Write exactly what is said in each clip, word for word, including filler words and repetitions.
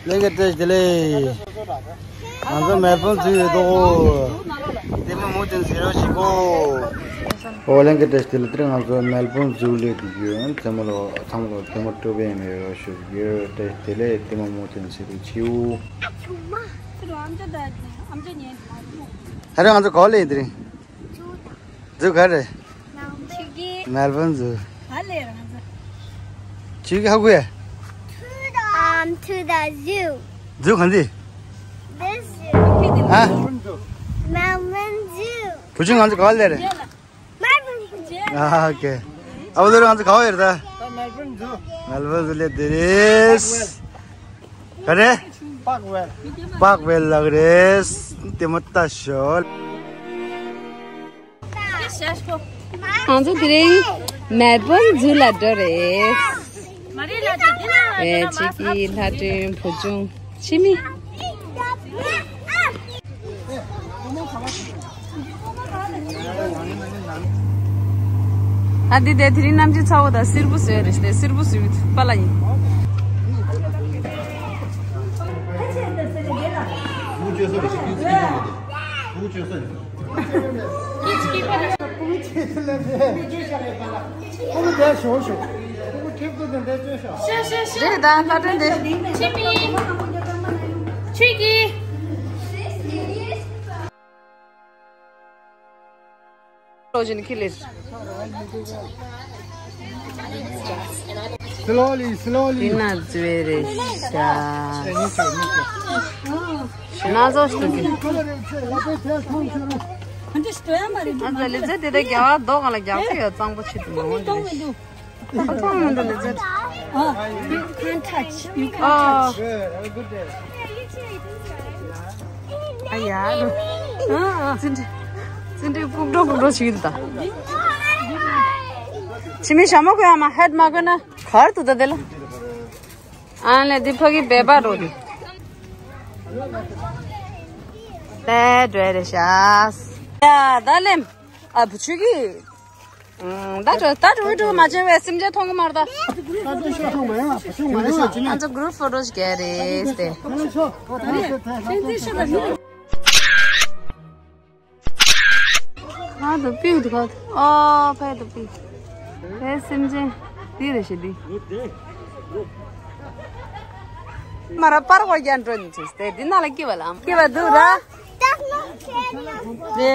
ལྷན་རྒྱས་བཀྲ་ཤིས་བདེ་ལེགས། ང་ཚོ་མེལ་བོན་ཛུ་ཡོད་དོ། ལྟད་མོ་མུ་མཐུད་གཟིགས་རོགས་བྱེད་གོ། ཨོ་ལྷན་རྒྱས་བཀྲ་ཤིས་བདེ་ལེགས། དེ་རིང་ང་ཚོ་མེལ་བོན་ཛུ་ལ་སླེབས་ཡོད། ཚང་མ་ལོ་ཚང་མ་ལོ་ལྟད་མོ་སྤྲོ་པོ་ཡིན་པའི་རོགས་ཞུ་གི་ཡོད། བཀྲ་ཤིས་བདེ་ལེགས། ལྟད་མོ་མུ་མཐུད་གཟིགས་རོགས་བྱེད། ད་རེས་ང་ཚོ་ག་པར་སླེབས་ཡིན་དེ་རིང་། ཛུ་ག་རེ། མེལ་བོན་ཛུ། ཁྱོད་ཀྱིས་ཧ་གོ་ཡ། Um, to the zoo. ཛུ་ག་འདི། This zoo. ཨ། Melbourne Zoo. བུ་ཆུང་ང་ཚོ་ག་པར་སླེབས་རེད། Melbourne Zoo. ཨ་ཨོ་ཁེ། ཨ་བུ་ལོ་ང་ཚོ་ག་པར་ཡོད་རེད་ད། Melbourne Zoo. Melbourne Zoo སླེབས་བསྡད་རེད། ག་རེ། Park Vale. Park Vale ལབ་རེད། ལྟད་མོ་ལྟ་ཤོག་ང་ཚོ་དེ་རིང་མེལ་བོན་ཛུ་ལ་འགྲོ་རེད། ཨེ་ཁྱེད་ཀྱི་ལྷ་སྒྲོན་བུ་ཆུང་ཕྱི་མི། ཨ་འདི་དེ་དེ་རིང་གནམ་གཤིས་ཚ་བོ་དང་སེར་པོ་བཟོས་རེད་དེ། སེར་པོ་བཟོས་པ་ལ་ཡིན། རེད་ད་ལྷ་སྒྲོན་དེ། ཁྱོད་ཀྱིས། ལོ་བཞིན་ཁི་ལེར། Slowly, slowly. དེ་ན་ཛུ་རེད་ཤག་ན་ཟོ་ཞིག་གི། ང་ཚོ་ལི་ཙེ་དེ་དག་རྒྱ་གར་རྡོ་སྒང་ལ་རྒྱག་ས་ཡོད། གཙང་པོ་ཆེ་དུ་མང་བོ་རེད། ཨ་ཐང་མི་འདུག་ལི་ཙེ། Oh, you can't touch. You can't touch. ཨ་ཡ། ཙི་འདྲི། ཙི་འདྲི་ཕུག་འགྲོ་ཕུག་འགྲོ་བྱེད་ཀྱི་འདུག་ད། ཕྱི་མི་ཞྭ་མོ་གོན་ཡ་མ་ཧེད་མ་གོན་ན་གར་དུ་ད་དེ་ལ། ཨ་ལེ་འདི་ཕ་གི་བེ་བ་འགྲོ་དེ། ལེ་འགྲོ་རེད་ཤག་ཡ་ད་ལེམ། ཨ་བུ་ཆུ་གི། ད་འགྲོ་ད་འགྲོ་འགྲོ་མ་བྱས་པའི་སེམས་ཅན་མཐོང་གི་མ་རེད་ད། ད་འགྲོ་ཤོག་མ་ཡོང་བ་ཤོག་མ་ཡོང་བ། ང་ཚོ་གུ་རུབ་ཕོ་ཊོ་ཞིག་རྒྱག་རེད་དེ། ད་ལེ་ཤོག་ད་ལེ་ཤོག་ད་ལེ། ཁ་དུ་པིའུ་དུ་ཁ་དུ། ཨོ་ཕེ་དུ་པིའུ། ཕེ་སེམས་ཅན། འདི་རེ་ཞིག་འདི། མ་ར་པར་བ་རྒྱ་འགྲོ་ནི་ཚུལ་ཏེ་འདི་ན་ལ་སྐྱིད་པ་ལ་སྐྱིད་པ་འདུག་ར། དེ།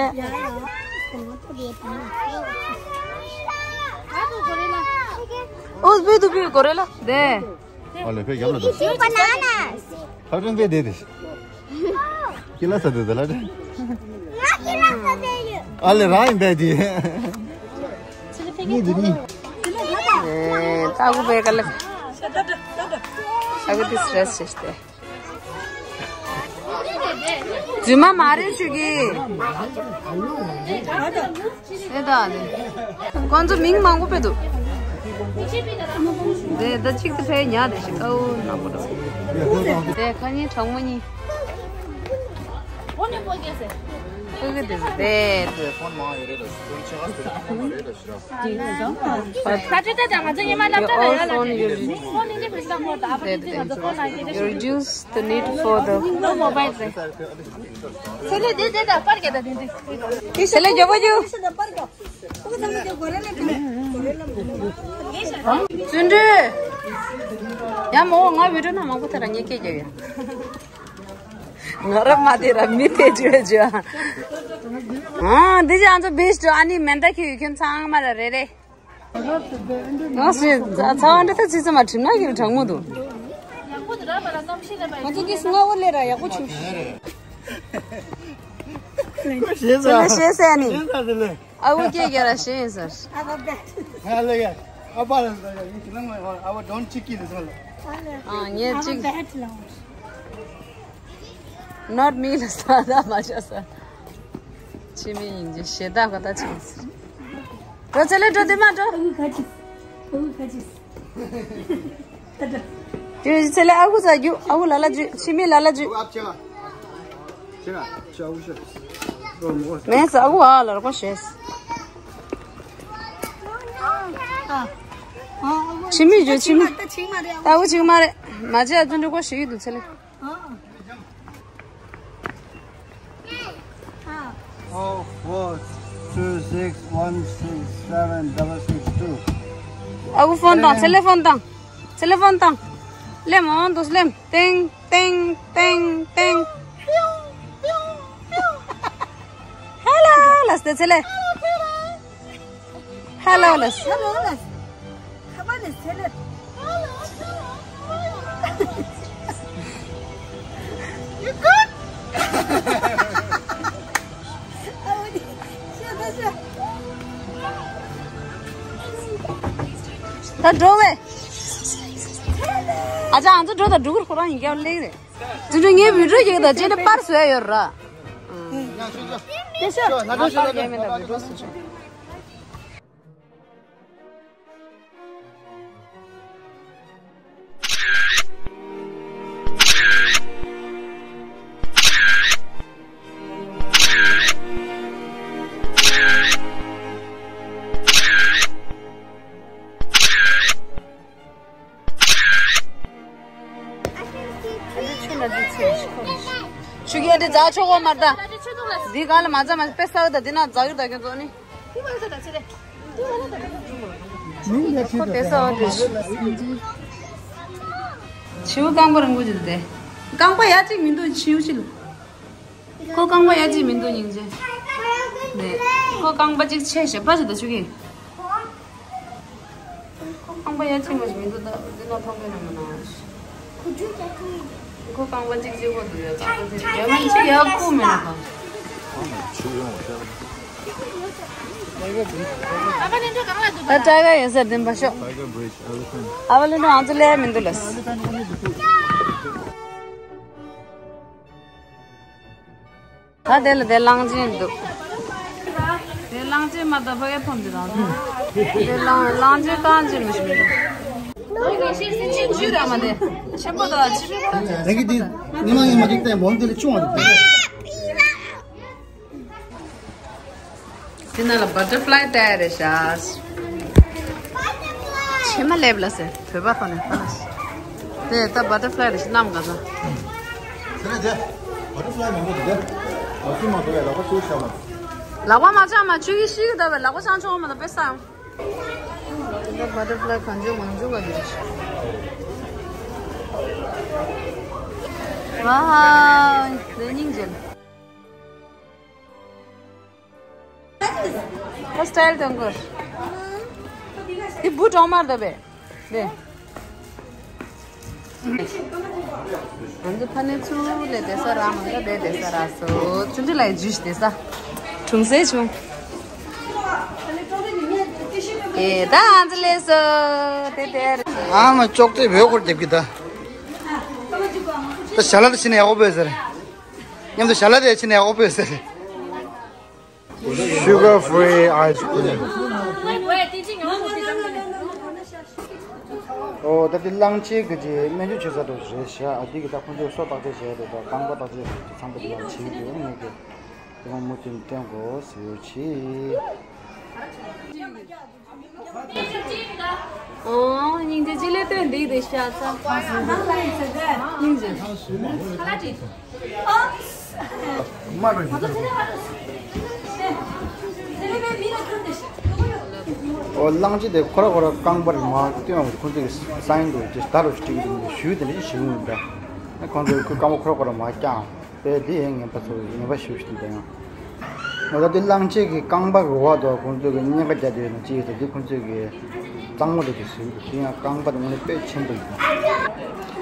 ཨོ་པིའུ་དུ་པིའུ་གོ་རེ་ལ་དེ། ཨ་ལེ་ཕེ་རྒྱབ་ལ་འདུག Bananas. ཧ་ཀྲན་པེ་དེ་དེ། ཀི་ལ་ས་དེ་དེ་ལ་དེ། ང་ཀི་ལ་ས་དེ་ཡོད། ཨ་ལེ་རང་ཡིན་པས་དེ། གཉིས་དེ་གཉིས། ཨེ་ད་གུ་པེ་ཀ་ལེ། ཨ་གུ་དེ་སི་ཊེ་རེ་སི་ཞིག་སྟེ། རྫུན་མ་མ་རེད་ཤུ་གི། ཨེ་ད་ནི། ཁོང་ཚོ་མིང་མང་པོ་ཕེ་འདུག་དེ་ད་གཅིག་ཏུ་ཕེ་ཉག་དེ་ཞིག་ཨའུ་ནག་པོ་འདུག་དེ་ཁ་ཉིན་གྲང་མོ་གཉིས། ཕེ་གི་དེ་དེ། Reduce the need for the ཟེར་ལེ་རྒྱོབ་པོ་རྒྱུ། བརྩོན་འགྲུས། ཡ་མོ་ང་བི་ཌིའོ་ནང་མང་པོ་ཐེ་ར་ངས་སྐད་རྒྱབ་ཡ། ང་ར་མ་དེ་ར་མི་དེ་བརྗོད་བརྗོད། ཨ་འདི་ཅི་ང་ཚོ་བེ་སི་ཊི་ཨ་ནི་མེན་ད་ཁྱེད་ཡུལ་ཁྱོད་ཚང་མ་ལ་རེ་རེ། ང་སུ་ཚ་བ་འདྲ་ད་ཙི་ཙི་མ་གྲིམ་ན་གི་གྲང་མོ་འདུག་ང་ཚོ་གིས་སྔ་བོ་ལས་ར་ཡག་པོ་བྱུང་། ཁོ་ཞེས་ཟེར་ནི། ཨ་བོ་སྐད་རྒྱག་ར་ཞེས་ཟེར། ཨ་ལེ་ཡ། ཨ་པ་ལ་ཟེར་ཡ། ཡིན་གྱི་ལ་ང་ཨ་བ་ཌོན་ཅིག་གི་ཟེར་ལ། ཨ་ངས་ཅིག Not me ལ་ས་ད་མ་བྱ་ས། ཕྱི་མི་ཡིན་གྱི་ཞེ་ད་ག་ད་ཅིག་ཟེར། འགྲོ་ཚེ་ལེ་འགྲོ་དེ་མ་འགྲོ། དེ་ཚེ་ལེ་ཨ་ཁུ་ཚ་རྒྱུ་ཨ་ཁུ་ལ་ལ་རྒྱུ་ཕྱི་མི་ལ་ལ་རྒྱུ། མེད་ས་ཨ་ཁུ་ཨ་ལ་ར་ཁོ་ཤེས། ཕྱི་མི་རྒྱུ་ཕྱི་མི། ཨ་ཁུ་ཅིག་མ་རེད་མ་བྱས་ཨ་ཙུ་འགྲོ་ཁོ་ཤེས་ཀྱི་འདུག་ཚེ་ལེ། Two six one six seven double six two. ཨ་ཁུ་ཕོན་བཏང་། ཚེ་ལེ་ཕོན་བཏང་། ཚེ་ལེ་ཕོན་བཏང་། ལེམ་འོང་དུས་ལེམ། ཏེང་ཏེང་ཏེང་ཏེང་། ཧེ་ལོ་ལ་སྟེ་ཚེ་ལེ། ཧེ་ལོ་ལ། ཧེ་ལོ་ལ། ཁ་པར་ནས་ཟེར་ལེ། You good? ད་འགྲོ་བས། ཨ་ཅག་ང་ཚོ་འགྲོ་དང་འགྲོ་གི་རེད། ཁོ་རང་ཡིན་རྒྱབ་སླེབས་རེད། དེ་འདྲ་ངའི་བི་ཌིའོ་ཡིན་ད་ཅེ་ནི་པར་བཟོས་ཡོད་ར། ཡ་ཤོད་ཤོད། ང་པར་རྒྱག་མེད་ད་བི་ཌིའོ་བཟོས་ཤོག་ཆུ་ཁྱེར་འདི་རྫ་ཆོག་གོ་མར་ད། འདི་ག་ལ་མ་རྫ་མ་དཔེ་ས་འོ་ད་འདི་ན་རྫ་གི་ད་ཁྱོད་ཚོ་ནི། ཁོ་དེ་ས་འོ་དེ། བྱིའུ་རྐང་པ་རིང་པོ་ཅིག་དེ། རྐང་པ་ཡ་གཅིག་མི་འདུག་བྱིའུ་ཅིག་ལ། ཁོ་རྐང་པ་ཡ་གཅིག་མི་འདུག་སྙིང་རྗེ། ནས། ཁོ་རྐང་པ་གཅིག་ཆད་ཞེ་པ་ཞིག་ད་ཆུ་གི། ཁོ་རྐང་པ་ཡ་གཅིག་མ་ཞིག་མི་འདུག་ད་འདི་ན་ཕངས་པའི་ནང་མ་ན། ཁོ་རྐང་པ་གཅིག་གཅིག་པོ་འདུག་ཡ་རྐང་པ་གཅིག་རྒྱ་མི་གཅིག་ཡ་ཁུག་མེད་ན་གང་། ད་ཀྲ་ག་ཡིན་ས་འདི་འབའ་ཤོག་ཨ་བ་ལེན་ཏོ་ང་ཚོ་ལས་མི་འདུག་ལ། ད་དེ་ལ་དེ་གླང་ཆེན་འདུག་དེ་གླང་ཆེན་མ་གཏོགས་ཕ་གའི་ཕམ་དེ་རང་འདུག་དེ་གླང་གླང་ཆེན་གང་ཅི་མི་ཤེས་མི་འདུག་ཅི་ཇུས་ར་མ་དེ་ཆེན་པོ་དང་ཆེ་ཆུང་གང་ཅི་རེད་གི་དེ་ཉི་མ་ཉི་མ་གཅིག་བསྟན་འོང་དེ་ལས་ཆུང་བ་རེད། དེ་ནང་ལ་བ་ཊར་ཕ་ལའི་བལྟ་ཡ་རེད་ཤག་ཕྱེ་མ་ལེབ་ལ་ཟེར་བོད་པ་ཐོག་ནས་ཧ་ལ་ཤི། དེ་ད་བ་ཊར་ཕ་ལའི་རེད་ཤག་གནམ་ག་ས། དེ་ནས་དེ་བ་ཊར་ཕ་ལའི་མང་པོ་འདུག་དེ་ལག་པ་མ་དགོས་པའི་ལག་པ་ཚུར་བཞག་པ། ལག་པ་མ་བཅང་མ་ཆུ་ཡི་ཤི་གི་ད་བའི་ལག་པ་བཅང་ཆོག་མ་ད་དཔེ་ས། དེ་ད་བ་ཊར་ཕ་ལའི་གང་བྱུང་མང་བྱུང་ག་འདི་རེད་ཤག་ཝའོ། དེ་སྙིང་རྗེ། ཁ་སི་ཊལ་དང་གོར། དེ་བུ་གྲོག་མར་ད་བས། དེ། ང་ཚོ་ཕ་ནས་ཚུར་ལས་བསྡད་ས་རག་མ་འདྲ་བས་བསྡད་ས་རག་སོ། ཚུར་འདྲི་ལ་ཡི་ཇུས་བསྡད་ས། གྲུང་སེ་བྱུང་། ཨེ་ད་ང་ཚོ་ལས་སོ། དེ་དེ་རེད། ཨ་མ་ཅོག་ཙེ་བོད་སྐོར་རྒྱབ་ཀྱི་ད། ད་ཞལ་ལག་དེ་ཕྱིན་ན་ཡག་པོ་བས་ཟེར། མཉམ་དུ་ཞལ་ལག་དེ་ཕྱིན་ན་ཡག་པོ་བས་ཟེར། Sugar free ice cream. ཨོ་ད་དེ་གླང་ཆེན་གྱི་ཅི་སྨན་བཅོས་བྱེད་ས་དེ་རེད་ཤག་ཨ་དེ་གི་ད་ཁོང་ཚོས་སོ་བརྟག་དཔྱད་བྱས་རེད་ད། རྐང་པ་བརྟག་དཔྱད་ཚང་པོ་དེ་ཡང་བྱེད་ཀྱི་ཡོད་ངེས་ཀྱི་དེ་མ་མུ་མཐུད་བསྟན་དགོས་ཟེར་ཡོད་ཅི། ཨོ་སྙིང་རྗེ། ཅི་ལས་སྟོན་འདི་དེ་ཤ་ཚ། སྙིང་རྗེ། ཨོ་གླང་ཆེན་དེ་ཁོ་ར་ཁོ་ར་རྐང་པར་མ་བསྟན་ཁོ་ཚོས་ཀྱི་སའིན་དུ་ཅི་ལྟར་རུ་སྤྲིང་གི་ཞུ་དེ་འདྲ་ཞུ་ཡོང་འདྲ། ཁོ་ཚོས་ཁོའི་རྐང་པ་ཁོ་ར་ཁོ་ར་མ་བརྐྱངས། དཔེ་འདི་ཡང་ངན་པ་ཚོ་ངན་པ་ཞུ་ཞུ་དེ་ཡང་། ང་ད་དེ་གླང་ཆེན་གྱི་རྐང་པ་གི་འོག་ཏུ་ཁོང་ཚོས་ཀྱི་གཉན་ཁ་རྒྱག་དེ་ཡོད་ན་ཅི་ཡོད་ད་དེ་ཁོང་ཚོས་ཀྱི་གཙང་མོ་རེད་དེ་ཟེར་གྱི་དེ་ཡང་རྐང་པ་དེ་དངོས་གནས་དཔེ་ཆེན་པོ་ཡིན།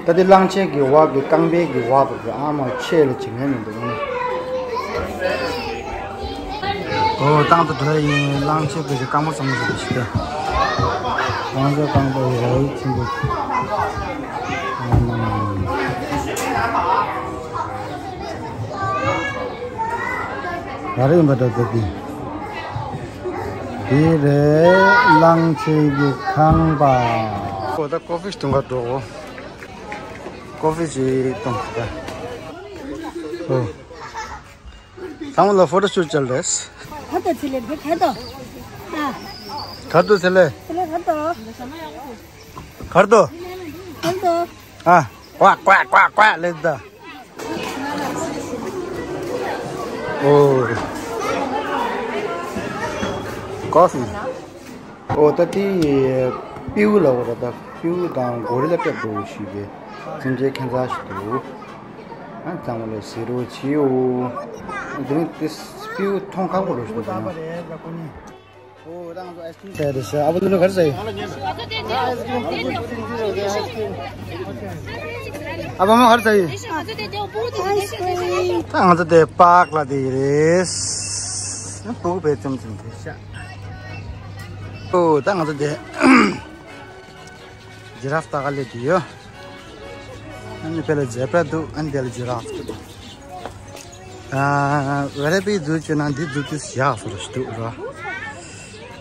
ད་དེ་གླང་ཆེན་གྱི་འོག་གི་རྐང་པའི་གི་འོག་ཏུ་གི་ཨ་མ་ཆེ་ལ་བྱེད་ངན་མི་འདུག་ཨང་། ཨོ་ཏང་དུ་དོ་ཡིན། གླང་ཆེན་གྱི་རྐང་པ་ཚང་མ་ཞིག་ཞིག་ཏུ་ང་ཚོ་རྐང་པ་ཡི་ར་ཡི་ཆེན་པོ། ཨ་མ་མ་མ། ག་རེ་ཡིན་པ་འདྲ་འདུག་གི། འདི་རེད་གླང་ཆེན་གྱི་ཁང་པ། ཨོ་ད་ཀོ་ཧྥི་འཐུང་ག་འགྲོ། ཀོ་ཧྥི་ཞིག་འཐུང་ད། ཨོ། ཚང་མ་ལ་ཕོ་ཊོ་ཤུ་ཊི་བྱེད་རེད། གར་དུ་ཚེ་ལེ་གར་དུ། ཨ། གར་དུ་ཚེ་ལེ། ཚེ་ལེ་གར་དུ། གར་དུ། གར་དུ། ཨ། ཀ་ཀ་ཀ་ཀ་ལེ་ད། ཨོ། ཨོ་སི། ཨོ་ད་དེ་སྤྲེའུ་ལ་འོ་ད་ད་སྤྲེའུ་དང་གོ་རི་ལ་སྤྲད་འགྲོ་ཞིག་གི་སེམས་ཅན་ཁྱད་མཚར་ཞིག་འདུག་ཨ་གཙང་མ་ལ་ཟེར་རོ་བྱིའུ། དེ་རིང་དེ་སྤྲེའུ་མཐོང་ཁག་པོ་འགྲོ་ཞིག་འདུག་ཨོ་ད་ང་ཚོ་ཨའི་སི་ཁི་རིམ་ཟ་ཡ་རེད་ཤག་ཨ་ཕ་ལུ་ལུ་ག་རེ་ཟ་ཡི། ཨ་ཕ་མ་ག་རེ་ཟ་ཡི། ད་ང་ཚོ་དེ་པཱག་ལ་དེ་རེད། སྤུ་གུ་བེད་ཙམ་ཙམ་དེ་ཤག་ཨོ་ད་ང་ཚོ་དེ་ཇི་ར་ཧྥ་ལྟ་ག་སླེབས་ཀྱི་ཡོད། ཨ་ནི་དེ་ལ་ཛེ་བྷ་ར་འདུག་ཨ་ནི་དེ་ལ་ཇི་ར་ཧྥ་འདུག་ཨ་ཝེ་ར་པི་འཛུལ་བྱས་ན་འདི་འཛུལ་དུས་ཡག་སོ་རུ་འདུག་ར། ཨ་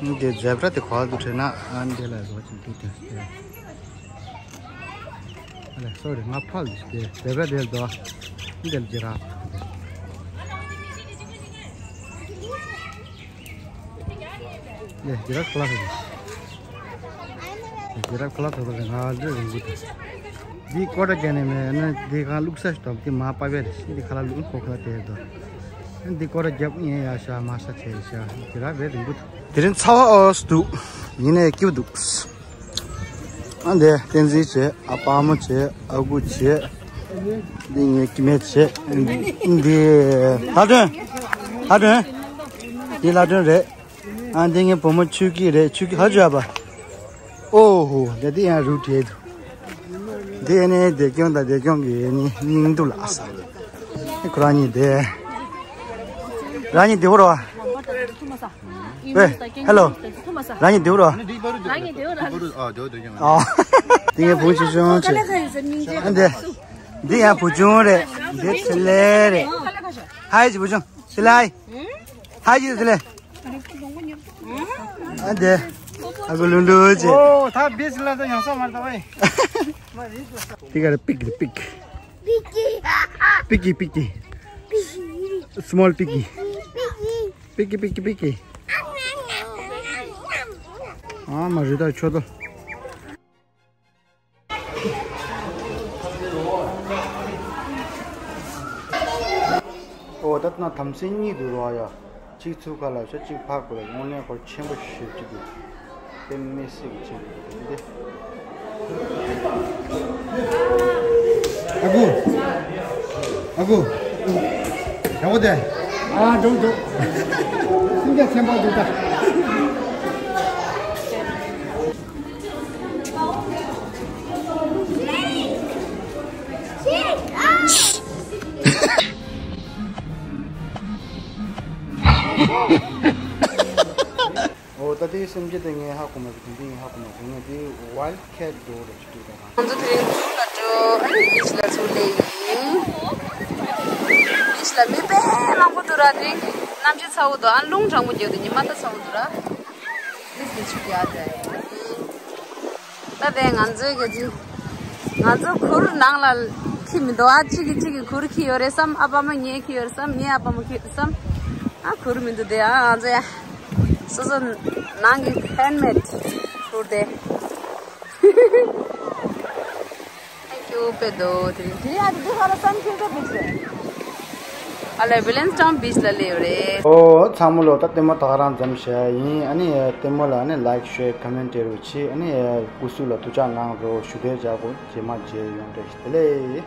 ནི་དེ་ཛེ་བྷ་ར་དེ་ག་པར་འདུག་དྲན་ན་ཨ་ནི་དེ་ལ་རོ་ཅིག་འདུག་དེ། ཨ་ལེ་སོ་རི་ང་ཕལ་དེ་ཛེ་བྷ་ར་དེ་ལ་འདུག་ཨ་ནི་དེ་ལ་ཇི་ར་ཧྥ། ལས་ཇི་ར་ཁ་ལག་ཟ་གི། ཇི་ར་ཁ་ལག་ཟ་བ་ལས་ང་ལོས་རིང་པོ་དང་། འདི་ཀོ་ཏྲ་རྒྱག་ནས་མེད་ན་འདི་གང་བླུགས་ས་ཞིག་དང་འདི་མ་པ་བས་རེད། འདི་ཁ་ལག་བླུགས་ཁོ་ཁ་ལག་དེ་རེད་དོ། འདི་ཀོ་ཏྲ་རྒྱབ་ངས་ཡ་ཤ་མ་ཤ་བྱས་ཤ་ཇི་ར་རེད་རིང་པོ་དང་། དེ་རིང་ཚ་བ་ཨོ་སི་འདུག་ཡིན་ནའི་སྐྱིད་པོ་འདུག་ཨ་འདི་བསྟན་འཛིན་བྱས། ཨ་པ་ཨ་མོ་བྱས། ཨ་ཁུ་བྱས། འདི་ངའི་སྐྱེ་དམན་བྱས། འདི་ལྷ་སྒྲོན། ལྷ་སྒྲོན། འདི་ལྷ་སྒྲོན་རེད། ཨ་འདི་ངའི་བུ་མོ་ཆོས་སྐྱིད་རེད། ཆོས་སྐྱིད་ཧ་ཅོ་ཡ་པ། ཨོ་ཧོ་འདི་འདི་ཡང་རུ་བྲལ་འདུག་འདི་ནི་བདེ་སྐྱོང་དང་བདེ་སྐྱོང་གི་ནི་སྙིང་སྡུག་ལ་ཨ་ས། ཁོ་རང་གཉིས་བསྡད། རང་གཉིས་བདེ་པོ་རེད་པ། ཝེ། ཧེ་ལོ། རང་གཉིས་བདེ་པོ་རེད་པ། ཨ། དེ་ངའི་བུ་ཆུང་ཆུང་བྱས། ཨ་འདི། འདི་ཡང་བུ་ཆུང་རེད། འདི་ཚེ་ལས་རེད། ཧའི་ཅིག་བུ་ཆུང་། ཚེ་ལས། ཧའི་ཅིག་ཚེ་ལས། ཨ་འདི། ཨ་ཁུ་ལུང་འདྲུ་བྱས། ཨོ་ད་བིས་ལ་ད་ཡང་ས་མར་ད་ཝེ། དེ་ག་རེ་པིག་རེད་པིག་པིག་གི་པིག་གི། སི་མོལ་པིག་གི། པིག་གི་པིག་གི་པིག་གི། ཨ་མ་རི་དྭགས་ཁྱོད་དོ། ཨོ་ད་ལྟ་ན་དམ་སེལ་གཉིས་འདུག་རོ་ཡ། གཅིག་ཚུར་ཁ་ལ་ཤོག་གཅིག་ཕར་ཁ་ལ། དངོས་གནས་སྐོར་ཆེན་པོ་ཞེ་པོ་ཅིག་འདུག་དཔེ་མི་སྲིད་ཀྱི་ཆེན་པོ་འདུག་འདི། ཨ་ཁུ། ཨ་ཁུ། དྲང་པོ་དེ། ཨ་འགྲོ་འགྲོ། སེམས་ཅན་ཚན་པ་འདུག་ད། ཨོ་ད་དེའི་སེམས་ཅན་དེ་ངས་ཧ་གོ་མ་གི་དེ་འདི་ངས་ཧ་གོ་མ་གི་ངས་དེ་ཝའིལ་ཁེ་ཊི་འགྲོ་རེ་ཞིག་འདུག་ད། ང་ཚོ་དེ་རིང་ཇུ་ལ་འགྲོ། ཨ་ནི་བིཆ་ལ་ཚུར་སླེབས་ཡིན། བིཆ་ལ་མི་དཔེ་མང་པོ་འདུག་ར། དེ་རིང་གནམ་གཤིས་ཚ་བོ་འདུག་ཨ་རླུང་གྲང་མོ་རྒྱག་འདུག་ཉི་མ་ད་ཚ་བོ་འདུག་ར། ཨ་ནི་བིཆ་རྒྱག་འདྲ་ཡིན། ད་དེ་ང་ཚོའི་ག་ཅི། ང་ཚོ་གུར་ནང་ལ་འཁྱེར་མི་འདུག་ཨ་གཅིག་གིས་གཅིག་གི་གུར་འཁྱེར་ཡོད་རེད་བསམ། ཨ་ཕ་མ་ངས་འཁྱེར་ཡོད་རེད་བསམ། ངས་ཨ་ཕ་མ་འཁྱེར་འདུག་བསམ། ཨ་གུར་མི་འདུག་དེ་ཨ་ང་ཚོ་ཡ་སོ་སོ་ནང་གི་ཧེན་མེད་གུར་དེ། Thank you དཔེ་འདུག་དེ་རིང་དེ་ཡ་དེ་དུས་ཧ་ལ་སན་ཁྱེར་འགྲོ་བིཆ་རེད། ཨ་ལེ་བི་ལེན་སི་ཊའུན་བིཆ་ལ་སླེབས་ཡོད་རེད། ཨོ་ཚང་མ་ལོ་ད་ལྟད་མོ་ད་ག་རང་མཚམས་བཞག་ཡིན། ཨ་ནི་ལྟད་མོ་ལ་ཨ་ནི་ལའིཀ་ཤེར་ཁོ་མེན་ཊི་སྤྲད་རོགས་བྱེད། ཨ་ནི་སྐུ་གཟུགས་ལ་ཐུགས་ཅག་གནང་རོགས་ཞུ་དེ་བྱ་དགོས། རྗེས་མ་མཇལ་ཡོང་། བཀྲ་ཤིས་བདེ་ལེགས།